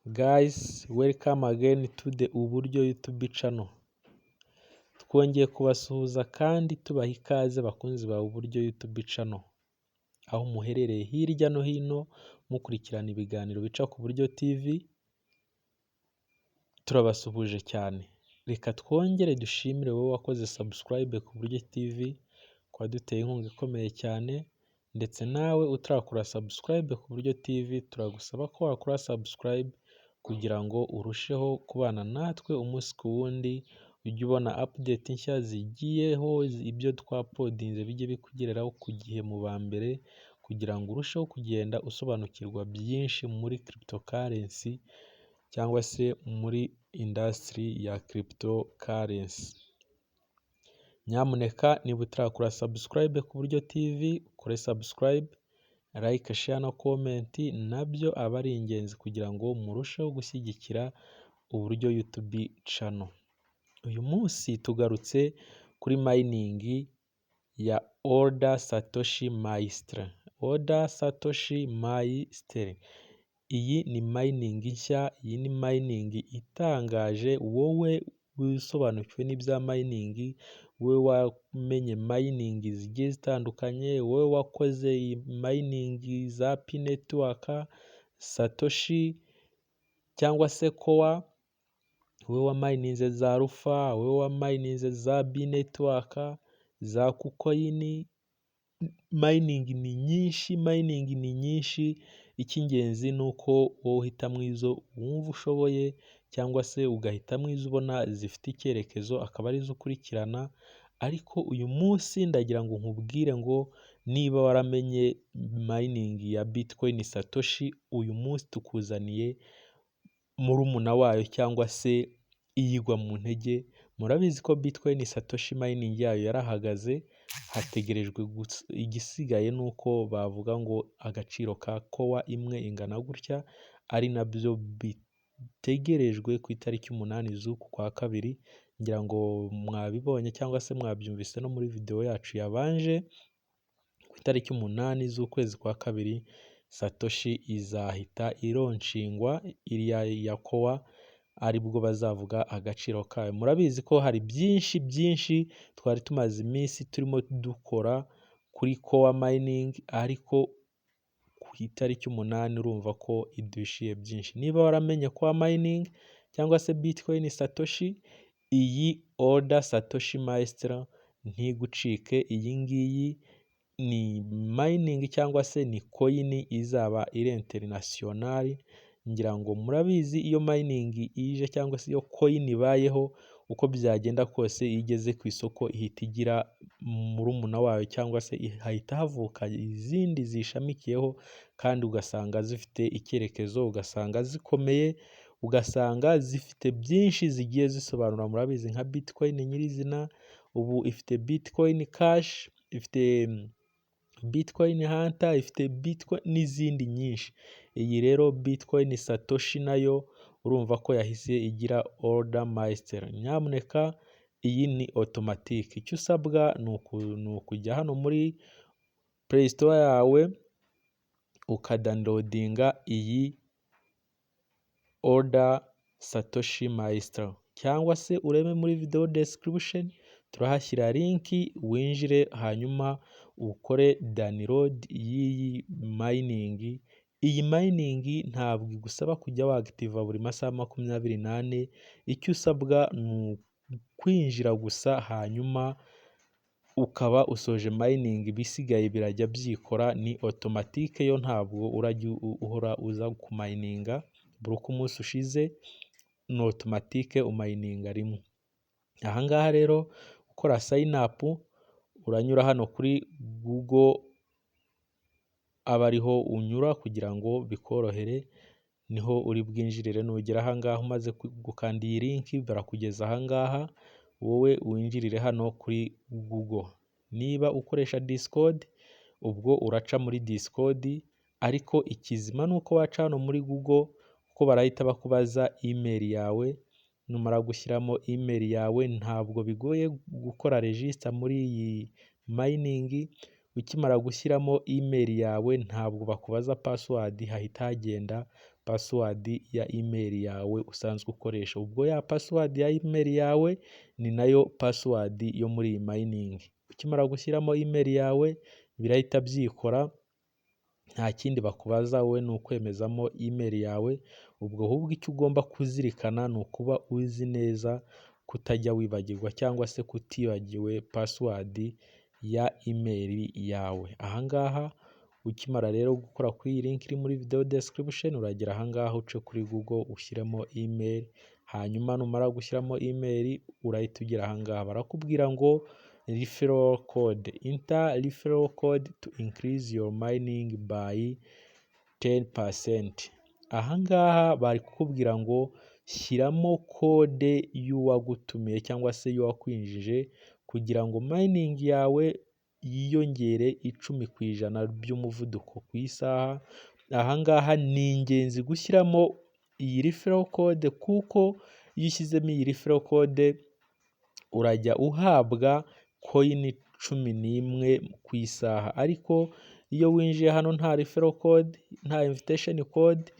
Guys, welcome again to the Uburyo YouTube channel. Twongeye kubasuhuza kandi tubaha ikaze, bakunzi ba Uburyo YouTube channel. Aho muherereye hirya no hino mukurikirana ibiganiro bica ku Buryo TV, turabasuhuje cyane. Reka twongere dushimire wowe wakoze subscribe ku Buryo TV, ko waduteye inkunga ikomeye cyane, ndetse nawe utarakora subscribe ku Buryo TV, turagusaba ko wakora subscribe kugira ngo urusheho kubana natwe umunsi ku wundi, ujye ubona update nshya zigiyeho, ibyo twauploadinze bijye bikugereraho ku gihe mu ba mbere, kugira ngo urusheho kugenda usobanukirwa byinshi muri cryptocurrency cyangwa se muri industry ya cryptocurrency. Nyamuneka niba utarakora subscribe ku Buryo TV, ukore subscribe, like, share na comment, nabyo aba ari ingenzi kugira ngo murusheho gushyigikira Uburyo YouTube channel. Uyu munsi tugarutse kuri mining ya Order Satoshi Mystery. Order Satoshi Mystery. Iyi ni mining nshya, iyi ni mining itangaje, wowe usobanukiwe n'ibya mining, wowe wamenye mining zigiye zitandukanye, wowe wakoze mining za Pi Network, Satoshi cyangwa se Core, wowe wamininze za Alpha, wowe wamininze za Bee Network, za KuCoin, mining ni nyinshi, mining ni nyinshi, icy'ingenzi ni uko wowe uhitamo izo wumva ushoboye cyangwa se ugahitamo izo ubona zifite icyerekezo, akaba arizo ukurikirana. Ariko uyu munsi ndagira ngo nkubwire ngo niba waramenye mining ya Bitcoin Satoshi, uyu munsi tukuzaniye murumuna wayo cyangwa se iyigwa mu ntege. Murabizi ko Bitcoin Satoshi mining yayo yarahagaze, hategerejwe igisigaye ni uko bavuga ngo agaciro ka Core imwe ingana gutya, ari nabyo bitegerejwe ku itariki 8 z'uku kwa kabiri. Ngira ngo mwabibonye cyangwa se mwabyumvise no muri video yacu yabanje. Ku itariki 8 z'ukwezi kwa kabiri Satoshi izahita ilaunchingwa, iriya ya Core, aribwo bazavuga agaciro kayo. Murabizi ko hari byinshi byinshi twari tumaze iminsi turimo dukora kuri Core mining, ariko ku itariki 8 urumva ko iduhishiye byinshi. Niba waramenye Core mining cyangwa se Bitcoin Satoshi, iyi Order Satoshi Mystery ntigucike. Iyi ngiyi ni mining cyangwa se ni coin izaba iri international. Ngira ngo murabizi, iyo mining ije cyangwa se iyo coin ibayeho, uko byagenda kose iyo igeze ku isoko ihita igira murumuna wayo cyangwa se hahita havuka izindi zishamikiyeho, kandi ugasanga zifite icyerekezo, ugasanga zikomeye, ugasanga zifite byinshi zigiye zisobanura. Murabizi nka Bitcoin nyirizina ubu ifite Bitcoin Cash, ifite Bitcoin Hunter, ifite Bitcoin n'izindi nyinshi. Iyi rero Bitcoin Satoshi nayo urumva ko yahise igira Order Mystery. Nyamuneka, iyi ni automatic. Icyo usabwa ni ukujya hano muri Play Store yawe, ukadownloadinga iyi Order Satoshi Mystery, cyangwa se urebe muri video description, turahashyira link, winjire hanyuma ukore download y'iyi mining. Iyi mining ntabwo igusaba kujya waactiva buri masaha 24, icyo usabwa ni ukwinjira gusa hanyuma ukaba usoje mining, ibisigaye birajya byikora, ni automatique yo, ntabwo urajya uhora uza kumininga buri uko umunsi ushize, ni automatique, umininga rimwe. Aha ngaha rero ukora sign up, uranyura hano kuri Google, aba ariho unyura kugira ngo bikorohere, niho uri bwinjirire. Nugera aha ngaha umaze gukanda iyi link, barakugeza aha ngaha, wowe winjirire hano kuri Google. Niba ukoresha Discord, ubwo uraca muri Discord, ariko ikizima ni uko waca hano muri Google, kuko barahita bakubaza email yawe. Numara gushyiramo email yawe, ntabwo bigoye gukora register muri iyi mining. Ukimara gushyiramo email yawe, ntabwo bakubaza password, hahita hagenda Password ya email yawe usanzwe ukoresha. Ubwo ya password ya email yawe ni nayo password yo muri iyi mining. Ukimara gushyiramo email yawe birahita byikora, nta kindi bakubaza, wowe ni ukwemezamo email yawe. Ubwo ahubwo icyo ugomba kuzirikana ni ukuba uzi neza kutajya wibagirwa cyangwa se kutibagiwe password ya email yawe. Ahangaha ukimara rero gukora kuri iyi link iri muri video description, uragera ahangaha uce kuri Google ushyiremo email, hanyuma numara gushyiramo email urahita ugera ahangaha barakubwira ngo referral code, enter referral code to increase your mining by 10%. Ahangaha bari kukubwira ngo shyiramo code y'uwagutumiye cyangwa se y'uwakwinjije kugira ngo mining yawe yiyongere 10% by'umuvuduko ku isaha. Ahangaha ni ingenzi gushyiramo iyi referral code, kuko iyo ushyizemo iyi referral code urajya uhabwa coin 11 ku isaha. Ariko iyo winjiye hano nta referral code, nta invitation code,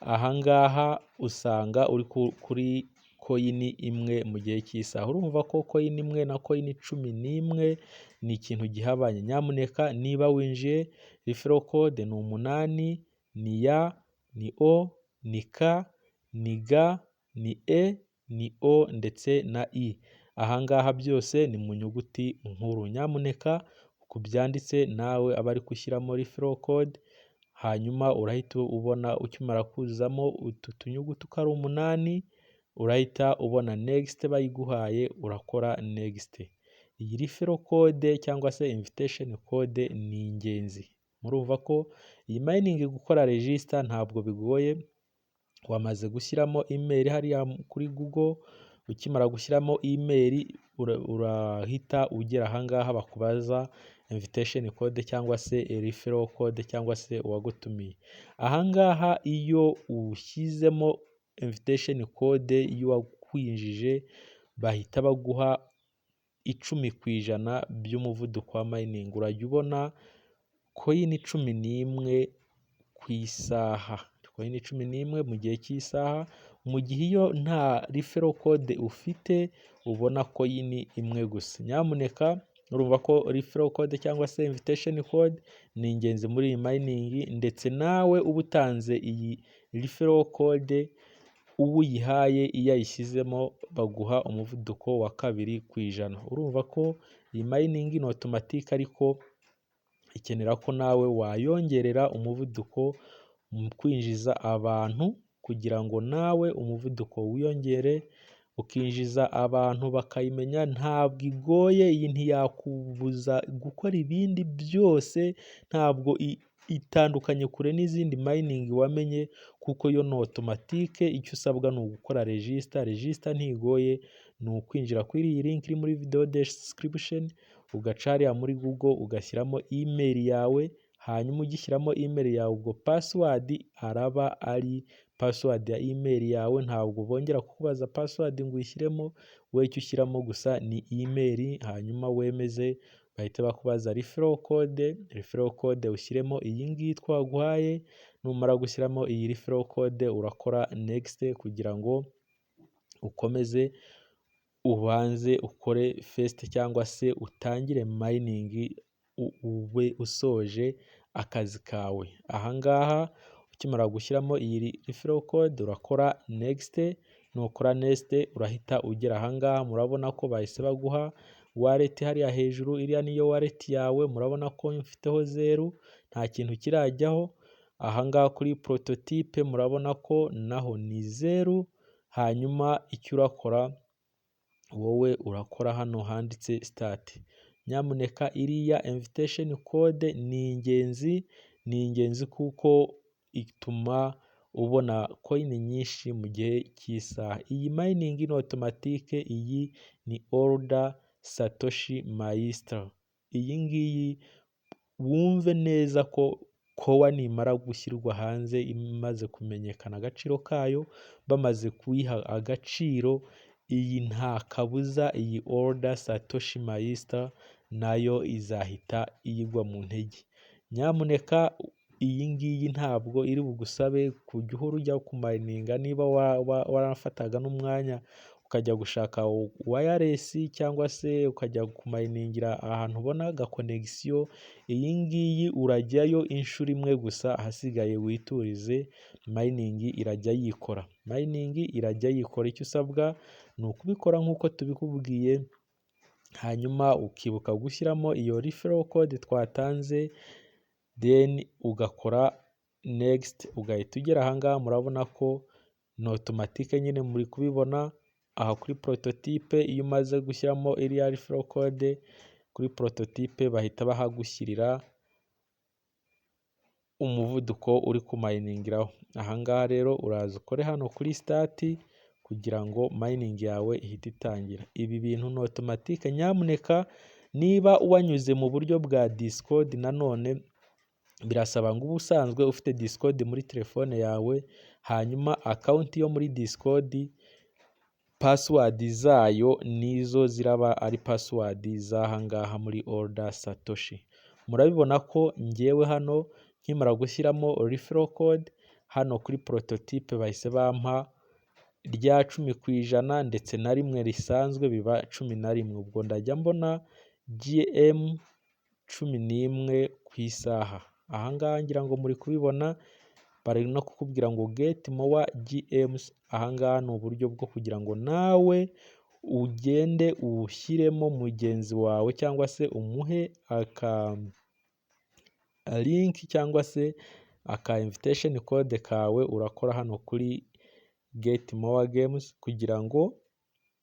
ahangaha usanga uri kuri coin imwe mu gihe cy'isaha. Urumva ko coin imwe na coin 11 ni ikintu gihabanye. Nyamuneka niba winjiye, referral code ni 8, ni ya, ni O, ni K, ni G, ni E, ni O ndetse na I. Ahangaha byose ni mu nyuguti nkuru. Nyamuneka ku byanditse nawe aba ari gushyiramo referral code, hanyuma urahita ubona ukimara kuzamo utu tunyuguti uko ari 8, urahita ubona next bayiguhaye, urakora next. Iyi referral code cyangwa se invitation code ni ingenzi. Murumva ko iyi mining gukora register ntabwo bigoye, wamaze gushyiramo email hariya kuri Google. Ukimara gushyiramo email urahita ugera ahangaha bakubaza invitation code cyangwa se referral code cyangwa se uwagutumiye. Ahangaha iyo ushyizemo invitation code y'uwakwinjije bahita baguha 10% by'umuvuduko wa mining, urajya ubona coin 11 ku isaha, coin 11 mu gihe cy'isaha, mu gihe iyo nta referral code ufite ubona coin imwe gusa. Nyamuneka urumva ko referral code cyangwa se invitation code ni ingenzi muri iyi mining, ndetse nawe uba utanze iyi referral code, uwo uyihaye iyo ayishyizemo baguha umuvuduko wa 2%. Urumva ko iyi mining ni automatique, ariko ikenera ko nawe wayongerera umuvuduko mu kwinjiza abantu kugira ngo nawe umuvuduko wiyongere, ukinjiza abantu bakayimenya. Ntabwo igoye iyi, ntiyakubuza gukora ibindi byose, ntabwo itandukanye kure n'izindi mining wamenye, kuko yo ni automatique. Icyo usabwa ni ugukora register. Register ntigoye, ni ukwinjira kuri iyi link iri muri video description, ugaca hariya muri Google ugashyiramo email yawe, hanyuma ugishyiramo email yawe ubwo password araba ari password ya email yawe, ntabwo bongera kukubaza password ngo uyishyiremo, wowe icyo ushyiramo gusa ni email, hanyuma wemeze, bahita bakubaza referral code, referral code ushyiremo iyi ngiyi twaguhaye. Numara gushyiramo iyi referral code urakora next kugira ngo ukomeze ubanze ukore first cyangwa se utangire mining ube usoje akazi kawe. Ahangaha ukimara gushyiramo iyi referral code urakora next, nukora next urahita ugera ahangaha, murabona ko bahise baguha wallet hariya hejuru, iriya niyo wallet yawe, murabona ko mfiteho 0, nta kintu kirajyaho. Ahangaha kuri prototype murabona ko naho ni 0, hanyuma icyo urakora wowe urakora hano handitse start. Nyamuneka iriya invitation code ni ingenzi, ni ingenzi kuko ituma ubona coin nyinshi mu gihe cy'isaha. Iyi mining ni automatique, iyi ni Order Satoshi Master. Iyi ngiyi wumve neza ko Core nimara gushyirwa hanze imaze kumenyekana agaciro kayo, bamaze kuyiha agaciro, iyi nta kabuza iyi Order Satoshi Master nayo izahita iyigwa mu ntege. Nyamuneka Iyi ngiyi ntabwo iri bugusabe kujya uhora ujya kumayininga. Niba warafataga n'umwanya ukajya gushaka wireless cyangwa se ukajya kumayiningira ahantu ubona agaconnexion, iyi ngiyi urajyayo inshuro imwe gusa, ahasigaye witurize, mining irajya yikora. Mining irajya yikora. Icyo usabwa ni ukubikora nk'uko tubikubwiye, hanyuma ukibuka gushyiramo iyo referral code twatanze, then ugakora next, ugahita ugera ahangaha. Murabona ko ni automatique nyine, muri kubibona aha kuri prototype. Iyo umaze gushyiramo iriya referral code kuri prototype, bahita bahagushyirira umuvuduko uri kumayiningiraho. Ahangaha rero uraza ukore hano kuri start kugira ngo mining yawe ihite itangira. Ibi bintu ni automatique. Nyamuneka niba wanyuze mu buryo bwa Discord, nanone birasaba ngo ube usanzwe ufite Discord muri telefone yawe, hanyuma account yo muri Discord, password zayo nizo ziraba ari password z'aha ngaha muri Order Satoshi. Murabibona ko ngewe hano nkimara gushyiramo referral code, hano kuri prototype bahise bampa rya 10% ndetse na rimwe risanzwe, biba 11. Ubwo ndajya mbona GM 11 ku isaha. Ahangaha ngira ngo muri kubibona, bari no kukubwira ngo get more GMs. Ahangaha ni uburyo bwo kugira ngo nawe ugende ushyiremo mugenzi wawe cyangwa se umuhe aka link cyangwa se aka invitation code kawe. Urakora hano kuri get more gems kugira ngo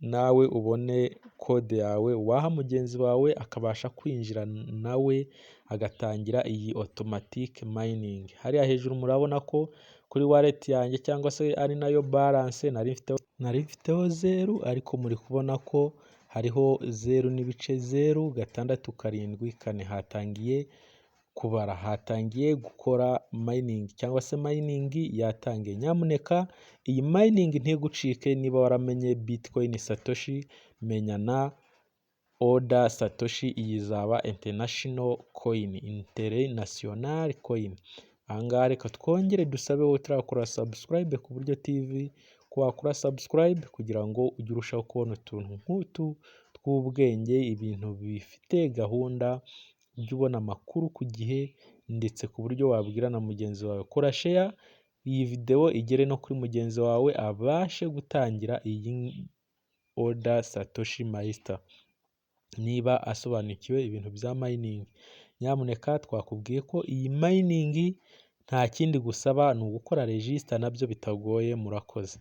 nawe ubone code yawe waha mugenzi wawe, akabasha kwinjira nawe agatangira iyi automatic mining. Hariya hejuru murabona ko kuri wallet yanjye cyangwa se ari nayo balance nari mfiteho 0, ariko muri kubona ko hariho 0.0674. Hatangiye kubara, hatangiye gukora mining cyangwa se mining yatangiye. Nyamuneka iyi mining ntigucike. Niba waramenye Bitcoin Satoshi, menya na Order Satoshi. Iyi izaba international coin, international coin. Ahangaha reka twongere dusabe wowe utarakora subscribe ku Buryo TV ko wakora subscribe kugira ngo ujye urushaho kubona utuntu nk'utu tw'ubwenge, ibintu bifite gahunda, ujye ubona amakuru ku gihe, ndetse ku buryo wabwira na mugenzi wawe. Kora share iyi videwo igere no kuri mugenzi wawe, abashe gutangira iyi Order Satoshi Master niba asobanukiwe ibintu bya mining. Nyamuneka twakubwiye ko iyi mining nta kindi gusaba, ni ugukora register, nabyo bitagoye. Murakoze.